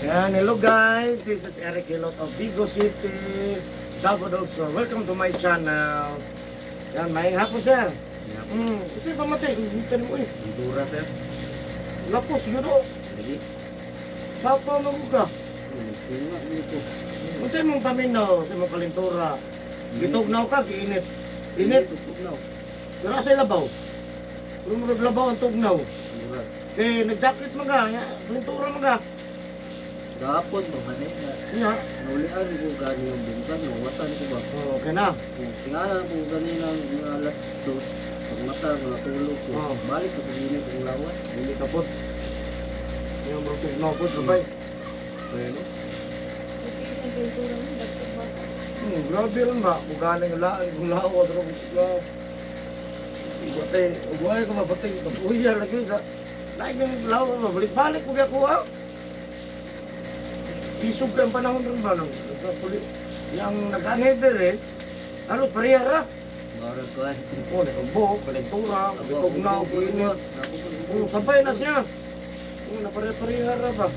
Yan, hello guys, this is Eric Hilot of Vigo City, Davao del Sur. Welcome to my channel. Yan, maayong hapon, sir. Ito yung pamatay, hindi mo eh. Pintura, sir. Lapos yun oh. Lagi. Sapaw na mo ka. Sino dito? Kung sa'yo mong paminaw, sa mong kalintura, gitugnaw ka, giinit. Init, Tugnaw. pero asa'y labaw. Pero murag labaw ang tugnaw. Murag. Kaya nag-jacket man ka, nga, kalintura man ka. Gapon ba man eh. Nga. Naulian ko gani yung bintang, nawasan ko ba. Oh, okay na. Tingala ko ganina mga alas 2. Pag mata ko natulog ko. Oh. Balik ko kanina kong lawas. Hindi ka po. Yung murag tugnaw po, sabay. Ayan oh. Grabe rin ba? Kung galing laan, kung lao, kung lao. Ibate, uguay ko mabatay, kapuya lagi sa... Lain yung lao, mabalik-balik ko kuha. Isog ka ang panahon rin ba? Nang, nagkapuli. Yang nag-aneder eh, halos pareha ra. Murag ko ay. Oh, nagbo, kalentura, kabitugnaw, init. Oh, sabay na siya. Oh, napare-pareha ra ba?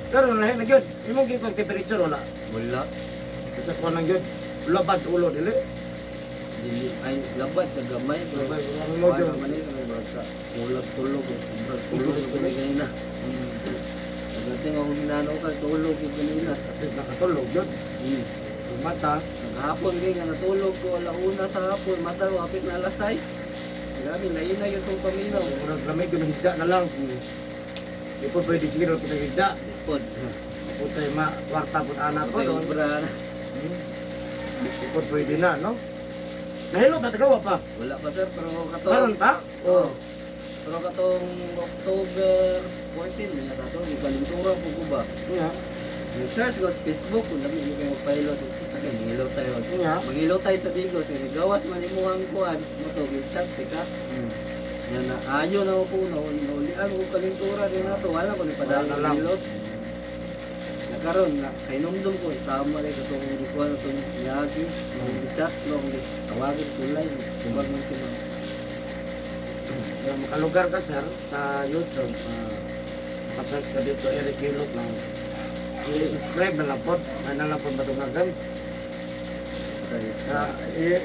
Pero lahi na gyud. Imong gipag temperature wala. Wala. Kasi kuha lang gyud. Labad ulo dili. Dili ay labad sa gamay. Pero Labad, wala mo wala dyan. man eh. Murag sa kulag tulog. Murag tulog ko kanina. Pagdating ako minano ka, tulog ko kanina. At least nakatulog yun. Yung mata. Naghapon kay nga natulog ko alauna sa hapon, mata ko hapit na alas 6. Grabe, lain na yun itong paminaw. Murag lamig yun, higda na lang. Di po pwede siguro kita higda. Pod. Putay ma, kwarta po anak ko Patay doon. obra na. Di po pwede na, no? Nahilot na tagawa pa. Wala pa, sir, pero katong Karon pa? Oo. Pero katong October 14 na yata to, ikalintura ko ko ba? Nga. Nag-search ko sa Facebook, kung dami yung kayo magpahilot, sa kay mangilo tayo. Nga. Mangilo tayo sa Digos, eh, gawas man imuhang kuan, mo to, chat si ka. Yan na ayo na ako na naulian ko kalintura din nato, wala ko ni padala Wala na lang. hilot. Nakaron na kainomdom ko tama lay katong gikuan atong niagi, nang chat no ang tawagin sulay, tubag man sila. Kaya makalugar ka, sir, sa YouTube. Makasearch ka dito, Eric Hilot lang. I-subscribe na lang po. May na lang po madungagan. Sa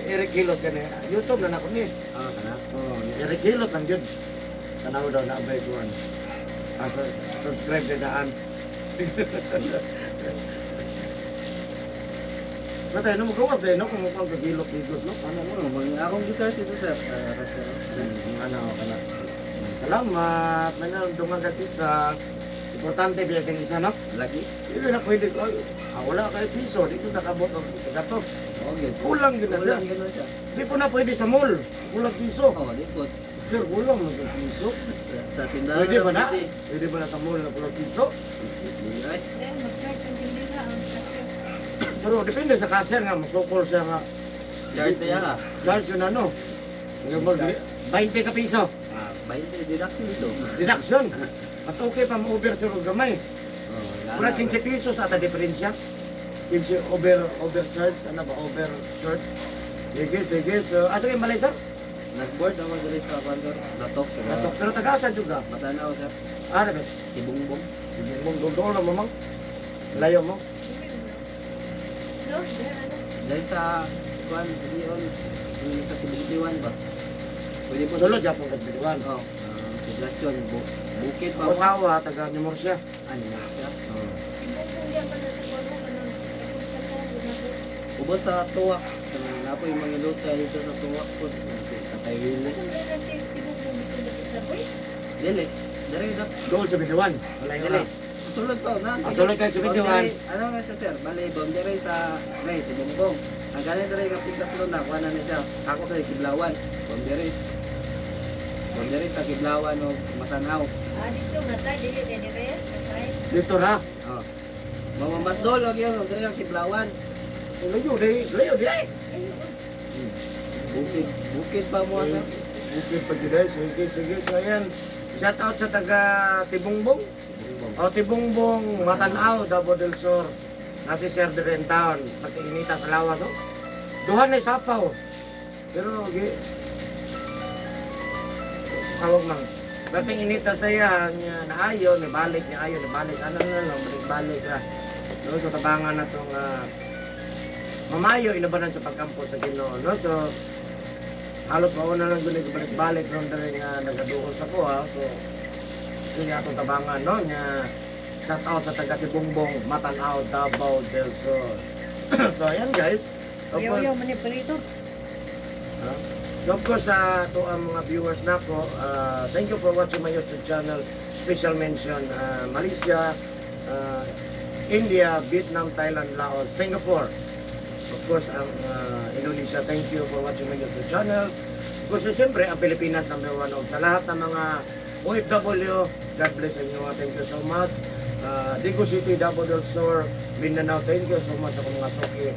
Eric Hilot ka ni. YouTube na na ko ni. Ah, kana. Oh, Eric Hilot lang yun. Tanaw daw na abay kuan. Ah, subscribe na daan. Patay, no, magawas din, no? Kung mukhang gagilot digos, no? Ano mo mag akong gi-search ito, sir. Ah, ra siya. Ano, kana. Salamat. May nandungan ka isa. Importante, biya kang isa, no? Lagi. Hindi na pwede ko. Ay, wala kay piso. Dito nakabot ang gato. Okay. Kulang yun na siya. Kulang yun na siya. Di po na pwede sa mall. Kulang piso. Oh, di po. Sir, kulang na sa piso. Sa tindahan. Pwede ba na? Pwede. Pwede ba na sa mall na kulang piso? Hindi ay. Pero depende sa cashier nga, masukol siya nga. Charge siya ha. Charge yun ano. Yung mag 20 ka piso. Ah, 20 deduction ito. Deduction. Mas okay pa ma-over sir og gamay. Oh, Mura 15 pesos ata diferensya. 15 overcharge, ano ba overcharge? Sige, sige. So, asa kay Malay, sir? Nag-board ako diri sa Bandor, Latok, taga Latok. Pero taga-asa juga. Matanaw, sir. Ah, dapat. Tibungbong. Sige, mong doon na mamang. Layo mo. Dahil sa kuan diyon yung sa 71 ba? Pwede po. Sulod yapon kag biluan. Oh, poblasyon bukid pa Ako sawa taga Nyumursia. Ano na siya? Oh. Ubos sa tuwak. Kanang napoy mga luta dito sa tuwak po. Tatay Willie. Dili. Dili dap. Doon sa Biluan. Malayo Dili. na. Sulod pa na. Ah, sulod kayo sa 71. Boundary, ano nga siya, sir? Bali boundary sa ngay Tibongbong. Ang galing diri nga pikas luna, kuha na ni siya. Sako sa Kiblawan. Boundary. Boundary sa Kiblawan o Matanaw. Dito ra. Oh. Mga masdol og yun, diri ang Kiblawan. Layo di, layo di ay. Bukid, bukid pa mo sir. Bukid pa jud ay. Sige, sige. So ayan. Shout out sa taga Tibungbong. Tibongbong. O Tibungbong, Matanaw, Davao del Sur. Nasi Sir dire in town. Pati inita sa lawas. Oh. Duha na sapaw. Pero gi tawag mang Dating inita sa iya niya naayo, nibalik niya ayo, nibalik ano na lang, balik-balik ra. No, so tabangan na tong mamayo inabanan sa pagkampo sa Ginoo, no? So halos mauna lang gud balik-balik ron diri nga nagaduol sa kuha. So sige atong tabangan, no, nya shout out sa taga Tibongbong, Matanao, Davao del Sur. So ayan guys. Of course, Yaw-yaw man ni Perito. ha? So of course sa to ang mga viewers nako, thank you for watching my YouTube channel. Special mention Malaysia, India, Vietnam, Thailand, Laos, Singapore. Of course, ang Indonesia, thank you for watching my YouTube channel. Of course, siyempre, ang Pilipinas number one of sa lahat ng mga OFW, God bless inyo. Thank you so much. Digo City, Davao del Sur, Mindanao, thank you so much sa akong mga suki.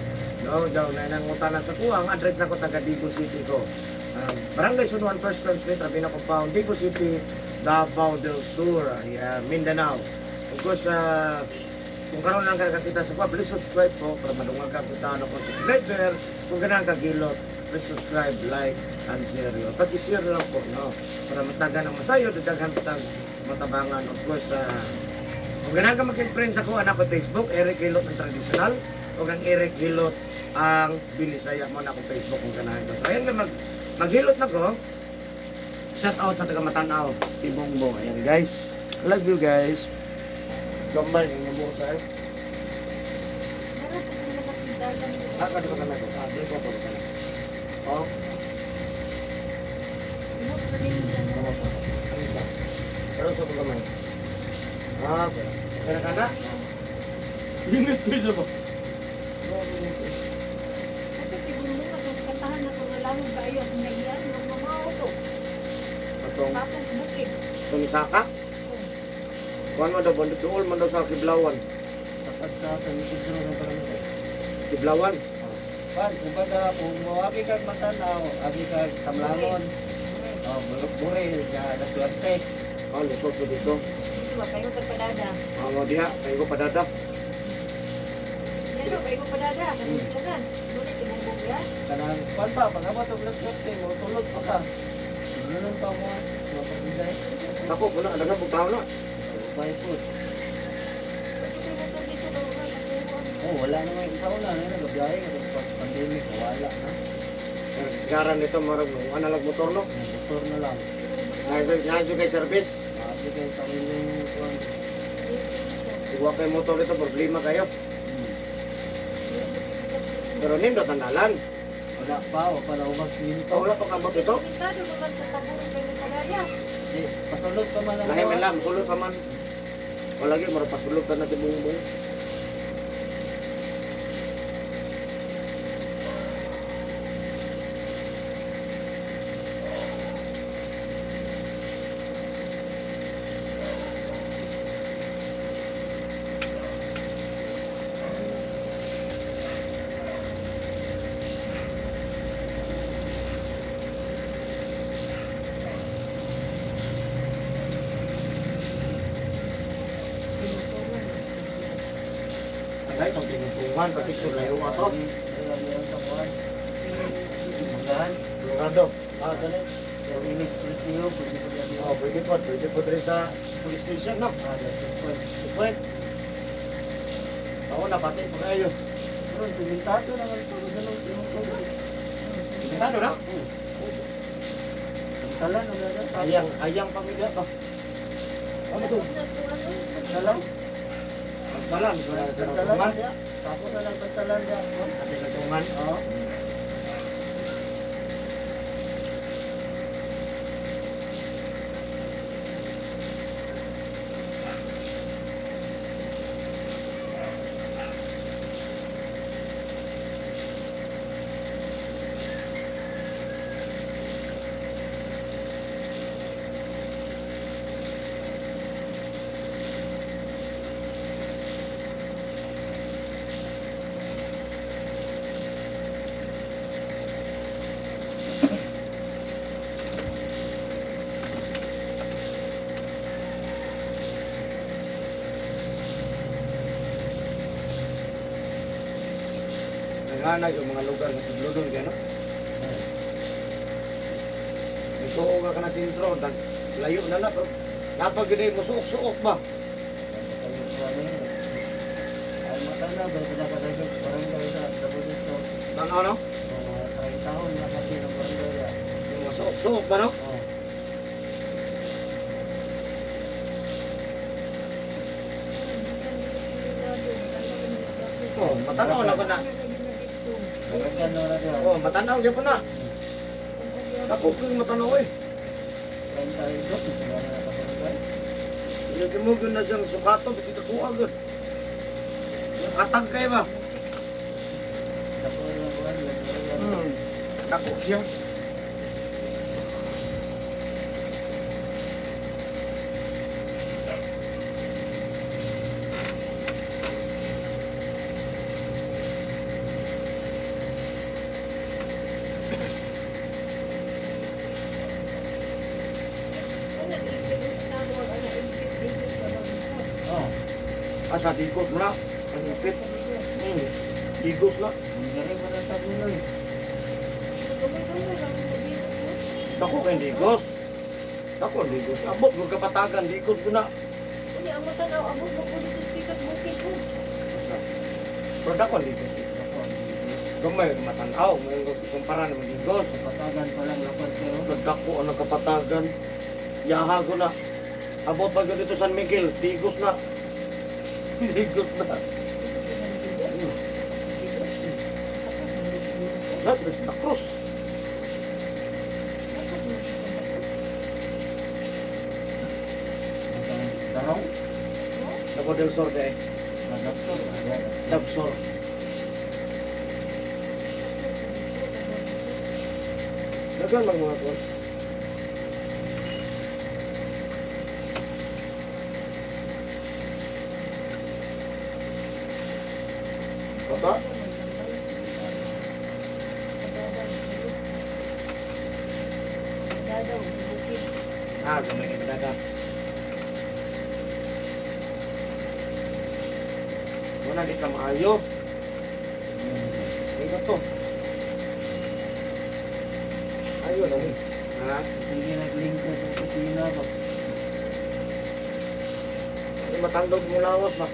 No, daw na nangutana sa kuha, ang address nako taga Digo City ko. Barangay Sunuan, First Plan Street, Rabina Compound, Digo City, Davao del Sur, ayan, Mindanao. Of course, kung karon lang kakakita sa kuha, please subscribe po para madungag ka kita ano ko subscriber. Kung ganahan ka gilot, please subscribe, like, and share yun. Pag-share lang po, no? Para mas daghan ang masayo, daghan kitang matabangan. Of course, kung ganahan ka maging friend sa kuha, anak ko Facebook, Eric Hilot ang traditional, o ang Eric Hilot ang Binisaya mo na akong Facebook kung ganahan ka. So, ayan ka, maghilot na ko. Shout out sa taga Matanao, Tibongbong. Ayan guys. Love you guys. Gamay ng buo sa Meron po kung nakapindagan mo. Ah, kadi ko kana ko. Ah, di ko ko kana. Oh, Imo pa rin dyan. tama po. Ano isa? Pero sa ko gamay. Ah, kana kana. Ingat ko sa ba. Ito siguro nga kung kantahan na kung wala mo kayo at naiyan, magmamao to. Atong Tapos bukid. tumisaka. Kuan mo daw bundok duol man daw sa Kiblawan. Kapag sa San Isidro ng barangay. Kiblawan. Pan, kumbaga, kung mawagi kag Matanaw, agi kag Tamlangon. Oh, bure, nga naswerte. Ah, lusot ko dito. Dito ba kayo pagpadada? Ah, mo diha, kayo ko padada. Yan o, kayo padada. Kanuntunan. Ngunit ibumbong yan. Kanang kwan pa, pag abot og naswerte, mo sulod pa ka. Ganun pa mo, mapagbiday. Ako, wala, daghan pug tao na. Ubay po. Bakit kayo motor dito daw nga? Kasi Oh, wala naman isa una, na nagabiyahe nga pag pandemic, wala na. Pero sigaran nito marag ano lang motor no. May motor na lang. Naadyo kay service. Maabi kayo sa inyong kwan. Iwa kay motor dito problema kayo. Pero nindot ang dalan. Wala pa, o pala umag Ito wala pa kamot ito. Komentado naman sa paburo kayo padada. Di, pasulod pa man ang Lahi man lang, sulod pa man. Wala gyud mura pasulod ta na tibungbong. Agay tong tinutungan kasi kung layo ato. Manggahan. Lugado. Ah, dali. Yung inig presiyo, pwede po yan. Oh, pwede po diri sa police station no. Ah, that's it po. Pwede. Ako napati po kayo. Pero pimintado na nga ito, ganun, tinutulog. Pintado na. Tala, no, gano'n. Ayang ayang pamilya ba? Ano to? Salam. Salam sa Pantalan tinutungan. niya. Tapos na lang pantalan niya. Sa tinutungan. Oo. Naghanag yung mga lugar nga sa Bludon kaya no? Ito ka na sentro, dag Layo na na pero napag gini mo suok-suok ba. Ay, matanda ba? Pinakadagat barangay sa Dabudito. Tanaw no? Mga 30 taon na kasi ng barangay. Yung mga suok-suok ba no? Oh. Oh, matanaw na ko na. Barangay na na diyan. Oh, matanaw gyud po na. Ako kung matanaw eh. 32, wala na sa barangay. Lagi mo gyud na siyang sukato kita kuha gyud. Atag kay ba? Dako lang buwan, barangay. Dako siya. Oh, Asa digos mo na. Ang ipit. Digos na. barangay mo na sa buloy. Dako kay digos. Dako digos. Abot mo kapatagan digos ko na. Unya, ang matanaw, abot mo ko dito sa pikas bukid ko. Asa. Pero dako ang digos. Dako ang digos. Gamay matanaw, may kumpara naman digos. Kapatagan pa lang lapad kayo. Pero dako ang kapatagan. Yaha ko na. Abot pa ko dito San Miguel, digos na. Digos na. Dito sa San Miguel? Dito? Tapos, nandito. Lahat na Cruz. Tapos, nandito. Darong? Davao del Sur eh. Madapsor. Dabsor. Dagan lang mga tol. Bata? Dadaw, bukid. Ah, gamay ka daga. Wala di ka maayo. Di ba to? Ayo na ni. Ha? Sige, naglingkod sa kusina ba? Ay, matandog mo lawas ba?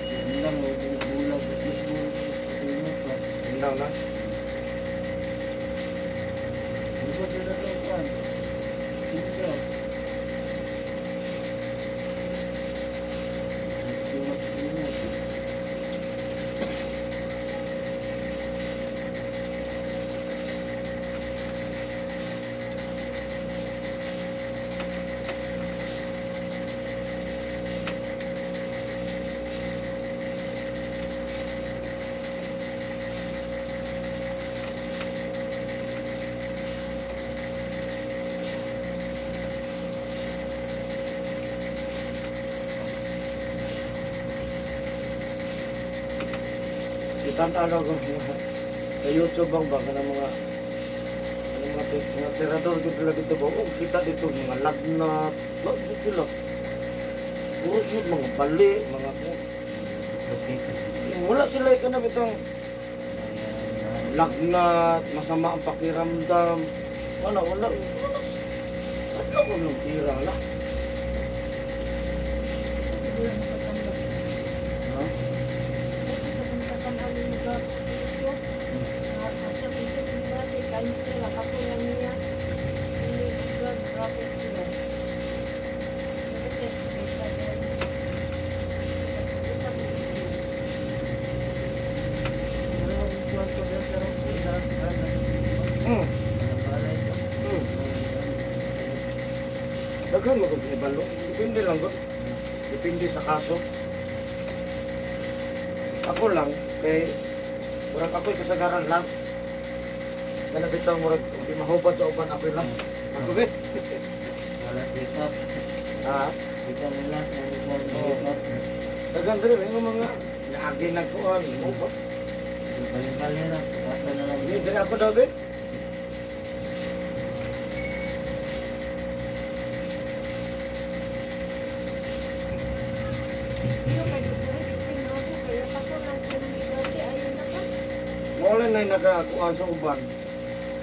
Yun lang, bulag, bulag, kusina pa. Hindi na. Lingkod na ito, Juan. Sige. Itantanaw ko sa YouTube bang ba ng mga ano mga, mga tirador ko talaga dito ba? Oh, kita dito mga lagnat. Lagnat sila. Puro shoot, mga bali, mga Okay. Wala sila ka na bitong lagnat, masama ang pakiramdam. Wala, wala. Wala. Ano ko nung tira la? Siguro nakatambak. Ha? Kasi kapag nakatanaw yung lugar dito, asa dito yung bate, cancer, ako lang niya. Hindi blood rocket sila. Nag-test ko sa Pero ang kwarto niya, pero Daghan mo kung ibalo. Depende lang ko. Depende sa kaso. Ako lang, kay murag ako'y kasagaran last. Kana bitaw murag di mahubad sa uban ako'y last. Ako be. Wala pick up. Ah, Ikaw wala. Wala Oo. pick up. Daghan diri may mga naagi nagkuan mo ba? Balik-balik na. Asa na lang. Hindi diri ako daw be. Iyo kay gusto rin, ako kaya ako lang kung dati ayaw na ka. Mao lang na nakakuan sa uban.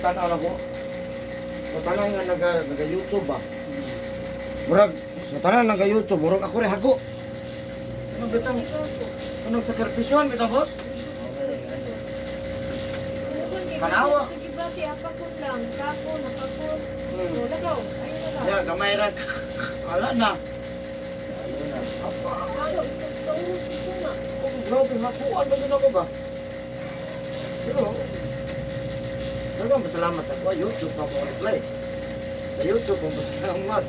Tan-aw na ko. Sa tanan nga naga naga YouTube ba. Murag sa tanan nang YouTube, murag ako rin hago. Ano bitang anong sakripisyon bitaw, boss? Kanawa. Sige ba, apakon lang. Kapon, apakon. Hmm. O, lagaw. Ayun na lang. Ya, gamay ra. Ala na. Ano na. Apa. Ako, ito sa urus ito na. Oh, grabe, hakuan ba yun ako ba? Pero, talagang masalamat ako. Ah, YouTube pa ako reply. Sa YouTube, ang masalamat.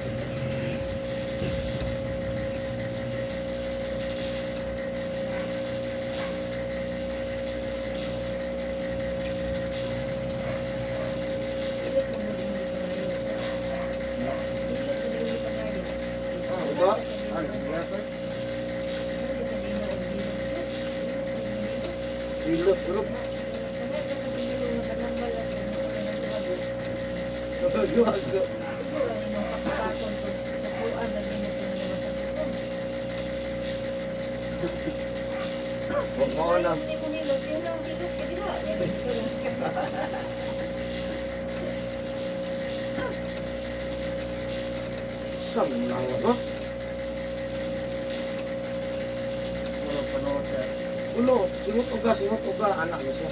Hilot mo muna yung pangayo. Hilot mo yung pangayo. Ah, ito? Ano, ito? Hilot, ulog. Hago. Huwag mo na. Saan mo na ako? Puro panood sir. Ulo, singot uga, anak na siya.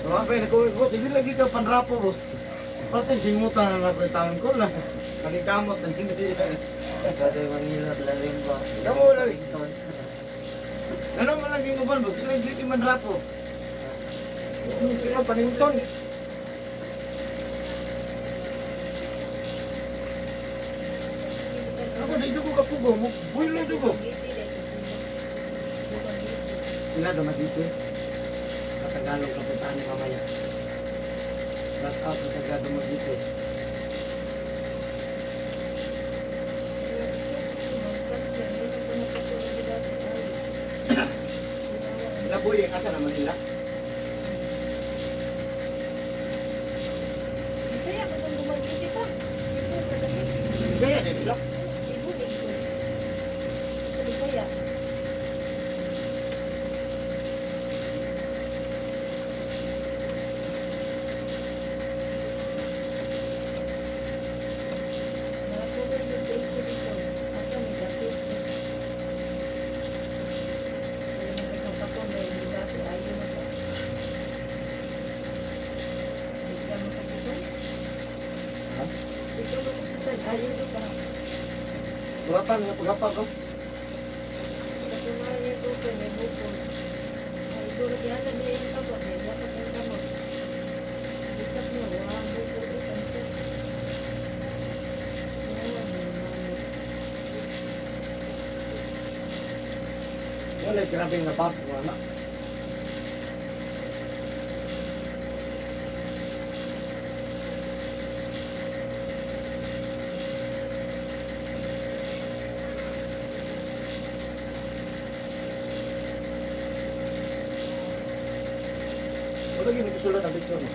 Grabe, naku, boss, sige lagi ka panrapo, boss. Pati singutan na ako yung taon ko lang. Kanikamot na hindi. Kada Manila, lalim ba? Kamu lagi. Ano man lagi mo ba, boss? Lagi ka manrapo. Ano panington? Ako, dito ko kapugo. Builo ko. Sila Dumaguete. Katagalog kapuntahan ni mamaya. Shout out sa taga Dumaguete. Sila Boyeng, asa naman sila? Bisaya ko itong Dumaguete pa. Cebu, kadali. Bisaya din sila. Cebu, Negros. Sa Bisaya. Nakakuha yun sa isa dito. Asa may dapit. Wala nang nagkapakon dahil di ba ito ayaw na ka. Di ka masakitan? Ha? Di ka masakitan. Ayaw na ka. Suratan nga paghapag ko. Katunayan niya ito, may bukol. Ay, duro kaya na niya yung kamot. May dapat yung kamot. Ikat niya, wala ang bukol. Ay, kansa. Wala, may manot. Wala, grabe nga bas ko anak. Wala gyud nagsulat ang picture mo.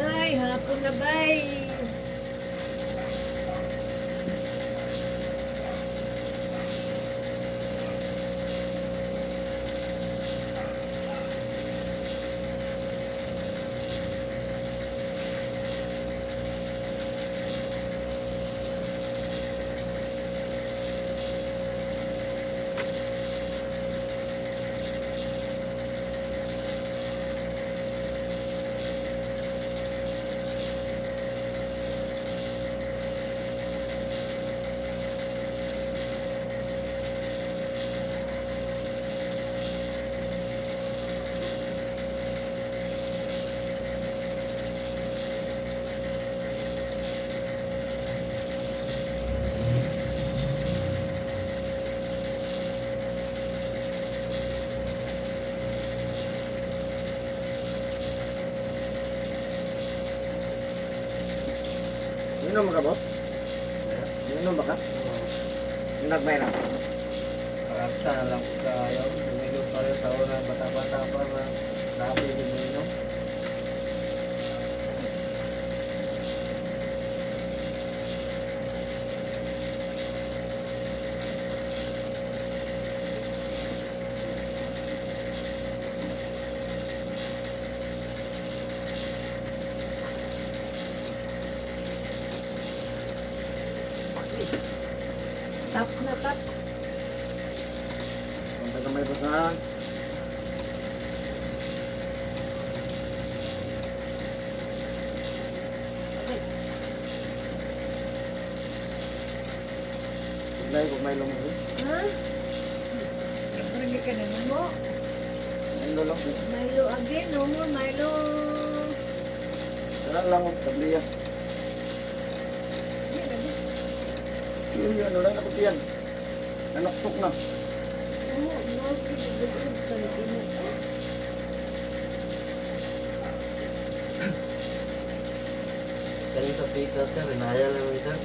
Ay, hapon na bay. Inom ka, boss? Inom ba ka? Nagmay na. Karakta na lang ko kayo. Dumilog pa rin sa una, bata-bata pa na. Grabe yung minom. Tap na tap. Ang tagamay boss ha. Dahil kung may lumo. Ha? Siyempre ka na mo. Milo lang. Milo again, no more Milo. Tara lang oh, tabliya. Yan, ano? Chill yun, wala na kuti yan. Nanuktok na. Oo, no, pinagod ka na mo. Kaya sa pika sir, inaya lang yung sir.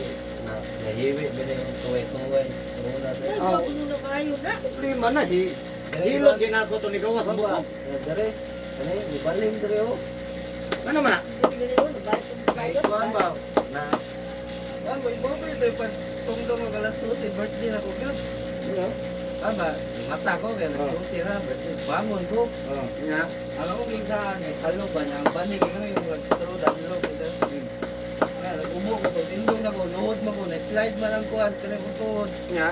Na, nahiwi, binay yung tuway-tuway. Una sir. Ay, Oh. wag mo na kayo na. Problema na, hi. Hilot ginako to ni gawas ang buko. Dere, kani, ibalin dere oh. Ano man na? Hindi ganyan ko, nabalik ko Kay kuan ba? Na Kuan ba, ibobol ito yung pagtungdong og alas 12, birthday na ko gyud. Ano? Kuan ba, mata ko kay alas 12 na, birthday. Bangon ko. Oh, nga. Ang akong gigdaan eh, salo ba niya, ang banig, nga yung nag-straw, danlo, kaya nga, nag-ubo ko, pag tindog na ko, luhod mo ko, na-slide man ang kuan, kaya ko tuhod. Nga.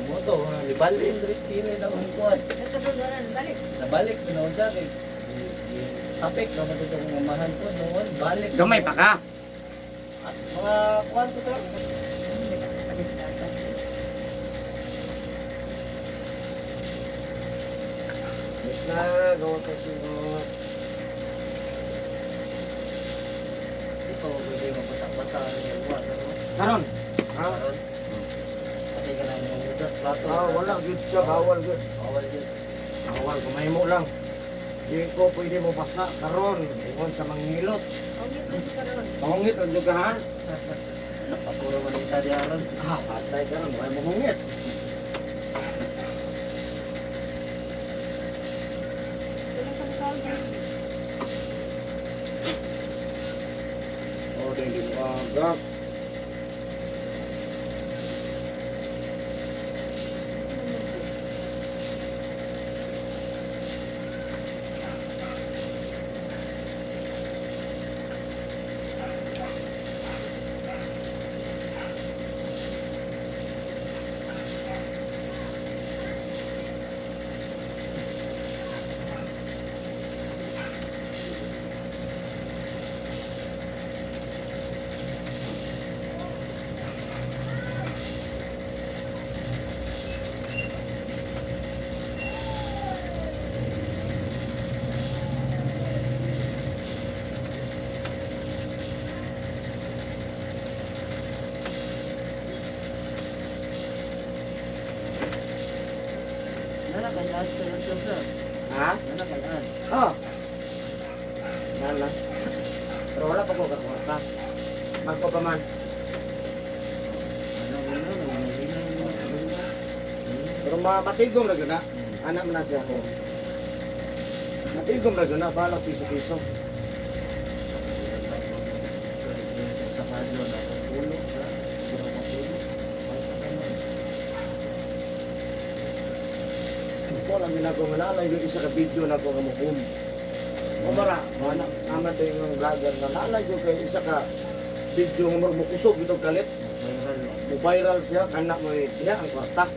Moto, libalin, dere, kilid akong kuan. Nagkaroon wala na balik. Nabalik, pinaon siya, kay tapik, naman ito kong mamahan ko noon, balik. Gamay pa ka. At mga kuan ko sir. Hindi ka kapalit gatas. Yes na, gawa kay singot. Di pa ko pwede mabasa-basa ang yung buwan, ano? Karon. Ha? Karon. Patay ka na yung hugas, plato. Ah, wala gyud siya, bawal gyud. Bawal yun. Bawal kumaymo lang. Di ko pwede mo basa karon ingon sa manghilot. Ang ngit na karon. Pangungit ang juga ha. Apuro man yung tadi aron. Ah, patay karon, wala mo hungit. Wala kang tawag. Oh, di mo agas. Nana kay Ash kayo sir sir. Ha? Nana kay Ash. Oh. Nana. Pero wala pa ko kakuha. Magko pa man. Ano ano nangihina yung mga kabila. Pero matigom na gyud na. Anak man na siya ko. Matigom na gyud na balag piso-piso. Sa kadlo na ulo sa puro matulo. Ko lang ginagawa nga naalala yung isa ka video na ko nga mo boom. Umara, mana naman to yung vlogger na naalala yung kay isa ka video nga mo kusog itong kalit. Viral. Mo viral siya kana mo eh, diha ang kwarta.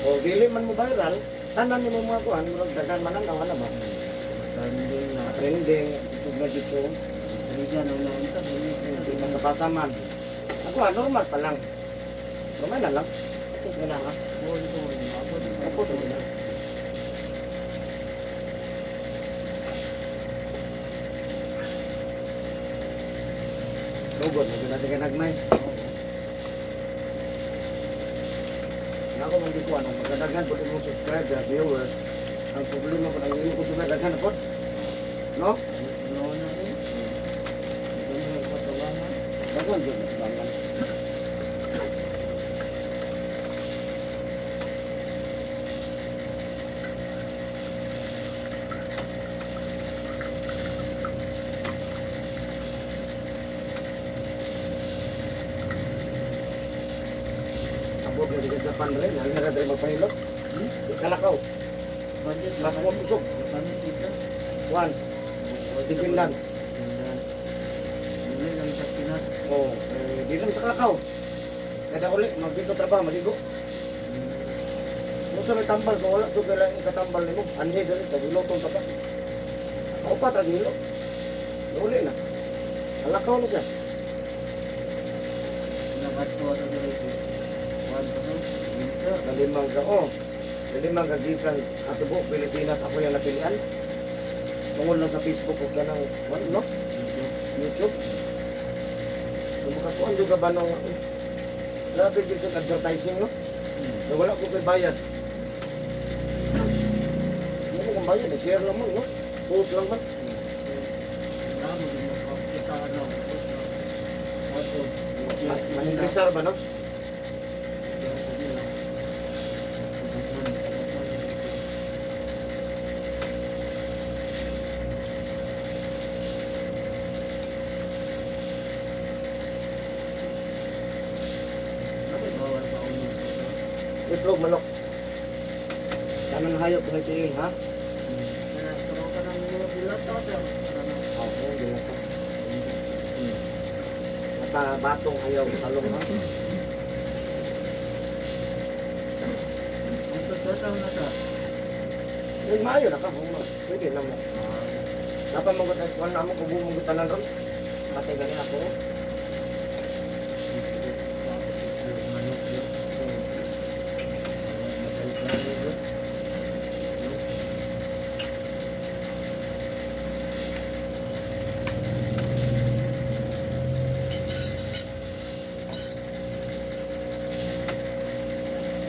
O dili man mo viral, tanan nimo mga kuan murag daghan man ang ana ba. Trending na. Trending kusog na jud siya. Liga na na unta dili. Hindi masapasa man. Ako ah, normal pa lang. Normal na lang. Tapos na ha. Mo ito mo Ako to na. Lugod, lugod natin kay Nagmay. Ako man ko ano, magdadaghan po mong subscriber, viewers. Ang problema po ang imo ko daghan po. No? No na eh. Ganun ko sa Daghan jud na tabangan. Abot na di ka Japan rin, ang nga diri magpahilot. Di kalakaw, Budget mas mo usog. Japan dito. One, Disneyland. Dili lang sa Pinas. Oh, eh, di lang sa kalakaw. Kada uli, magdito trabaho, maligo. Kung sa may tambal, kung wala, doon kailangan ikatambal nimo. Anhi, dali, tagilotong ka pa. Ako pa, tagilo. Uli na. Kalakaw na siya. Nakadto sa diri ko. One pa to. Winter. Nalimang ka, oh. Nalimang ka gikan ato buok Pilipinas, ako yung napilian. Tungod lang sa Facebook o ganang, ano, no? YouTube. Kung makakuan juga ka ba nung, grabe yun sa advertising, no? Na wala ko kay bayad. Hindi mo kung bayad, eh, share lang mo, no? Post lang man. Namo din mo kita ano. Ato. Mahindrisar ba, no? Itlog, manok. Tanan hayop, buhay tiil, ha? Oo, okay, gila ka. Mata batong ayaw, talong, ha? Yung maayo na ka, kung pwede na mo. Dapat mo gud kuan na mo kubo mo tanan ron. Patay gani ako.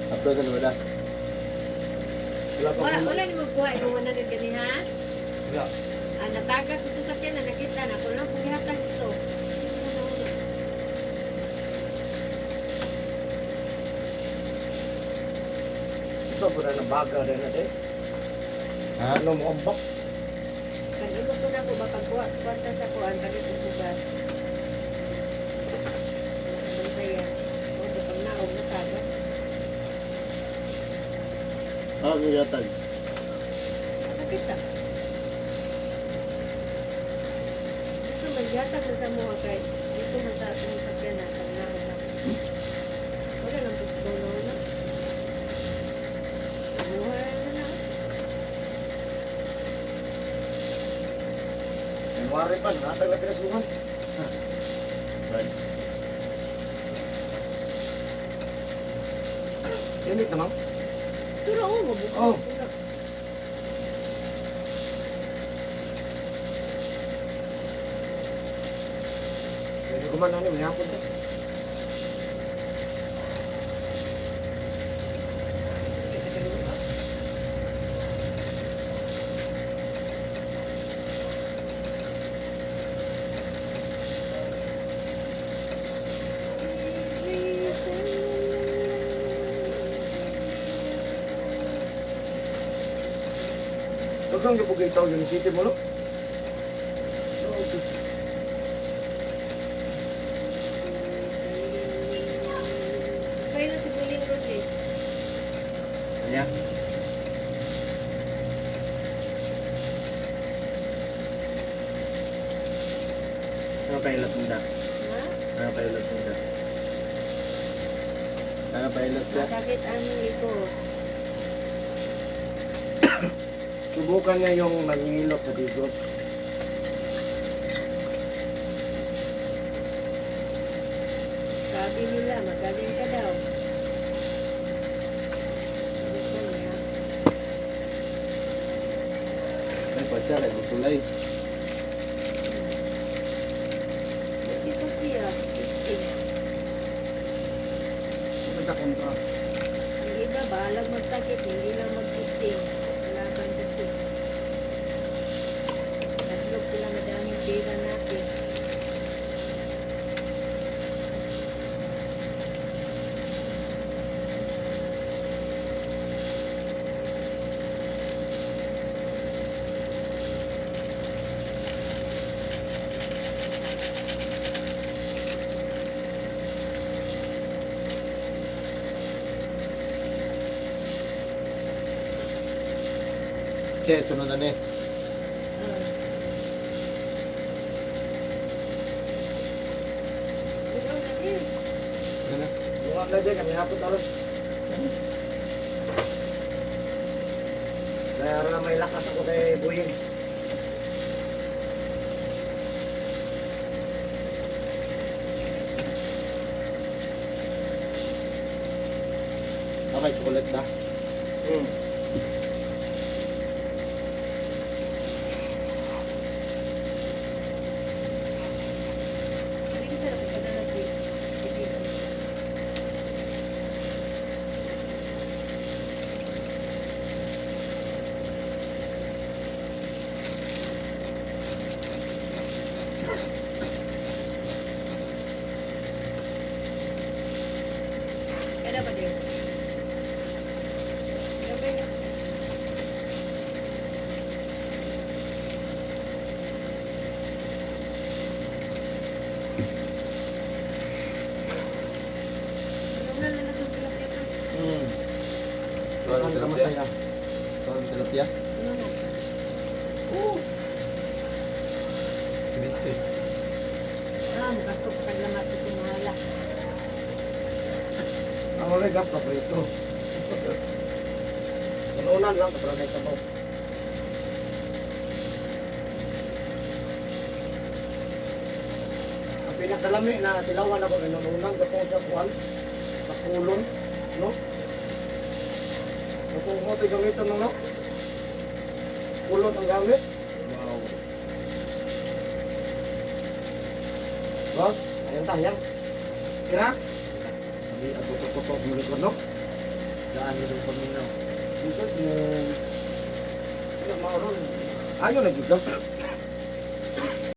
Upload na wala. Wala pa Wala, ko. wala ni magkuha imong 100 gani ha? Wala. Ah, natagat ito sa kanya, nakita na. Kung lang kung gihatag ito. So pud na baga din na eh. Ano mo ambak? Kan imo to na ko mapagkuha sa kwarta sa kuan kalit og bugas. Bantayan. O di pag naog natagat. Ah, yatag. Nakita. Dito man gihatag na sa mga kay dito man sa atong sakyan na pag naog na. Wala lang pagtunaw na. Wala na. January pa natag na pinasuhan. Right. Init na ma'am. Pero oo, mabuko. Oh. Pwede ko man ano, may hapon ta. Daghang gyud pugay tao yun city mo no. Kaya na si Guling Rose eh. Anya? Ano pilot mo da? Ha? Ano pilot mo da? Ano pilot ka? Masakit ang likod. Subukan niya yung mangilot sa digos. Sabi nila, magaling ka daw. Gusto niya. Ay, patsya, kay Butulay. Ito siya, 15. Sa kontra. Ang iba, bahalag magsakit, hindi lang mag-testing. Laban kasi. Tatlog sila madaming pera natin. Okay, sunod na ni. Ah. Bukan na din. Ano? Bunga na dyan, kami hapon taron. Kaya ra may lakas ako kay Buying. Okay, chocolate na. Hindi kita napagkada na si Peter. Kaya ba din? Gabi na. Ano na lang itong tilapia to? Saan ka masaya? Saan tilapia? Ano na? Mitsi. Ah, magasto pa kaglamat ito mahala. Ang ulit gas na prito. Manunan lang, kapag na sabaw. Ang pinakalami na tilawan ako, nanunan ko sa kuwan, sa kulon, no? Kung mo ito'y gamitin no? Kulon ang gamit. Wow. Boss, ayan tayo. Kira? Sabi, ato to to to likod, no? Daan yun ang paminaw. Jesus, mo... Ano, maoron. Ayaw na jud ka.